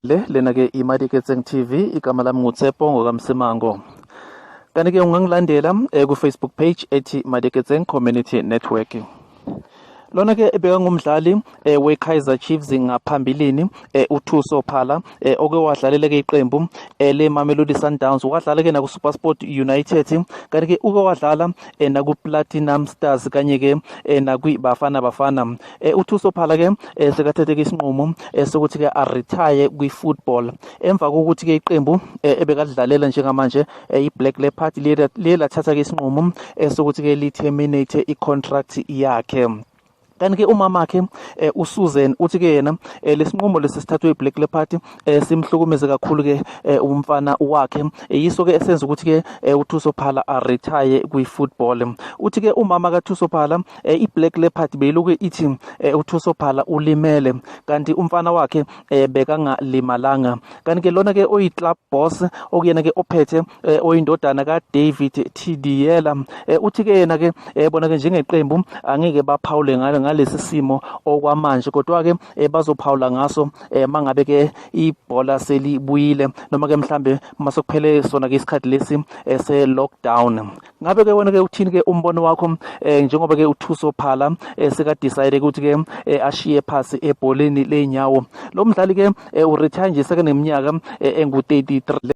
Lena ke iMadiketseng TV, igama lami nguTsepo ngokaMsimango. Kanti ke ungangilandela ku-Facebook page ethi Madiketseng Community Network. Lona ke bekangumdlali we-Kaizer Chiefs ngaphambilini, uThuso Phala, oke wadlalela ke iqembu le Mamelodi Sundowns, wadlala ke naku SuperSport United, kanti ke uke wadlala naku Platinum Stars kanye ke nakwi Bafana Bafana. UThuso Phala ke sekathethe ke isinqumo sokuthi ke a-retire kwi-football emva kokuthi ke iqembu ebekadlalela njengamanje, i-Black Leopard, liye lathatha ke isinqumo sokuthi ke li-terminate i-contract yakhe. Kanti ke umamakhe, uSusan, uthi ke yena lesinqumo lesithathwe iBlack Leopard simhlukumeze kakhulu ke umfana wakhe. Yiso ke esenza ukuthi ke uThuso Phala a retire kwi-football. Uthi ke umama kaThuso Phala, iBlack Leopard beyiloku ithi uThuso Phala ulimele, kanti umfana wakhe bekangalimalanga. Kanti ke lona ke oyi-club boss, okuyena ke ophethe, oyindodana kaDavid Thidiela, uthi ke yena ke bona ke njengeqembu angeke baphawule ngalesi simo okwamanje, kodwa ke bazophawula ngaso mangabe ke ibhola selibuyile noma ke mhlambe masekuphele sona ke isikhathi lesi se lockdown. Ngabe ke wena ke uthini ke umbono wakho, njengoba ke uThuso Phala seka decide ukuthi ke ashiye phasi ebholeni leenyawo? Lo mdlali ke uretire nje sekaneminyaka engu 33.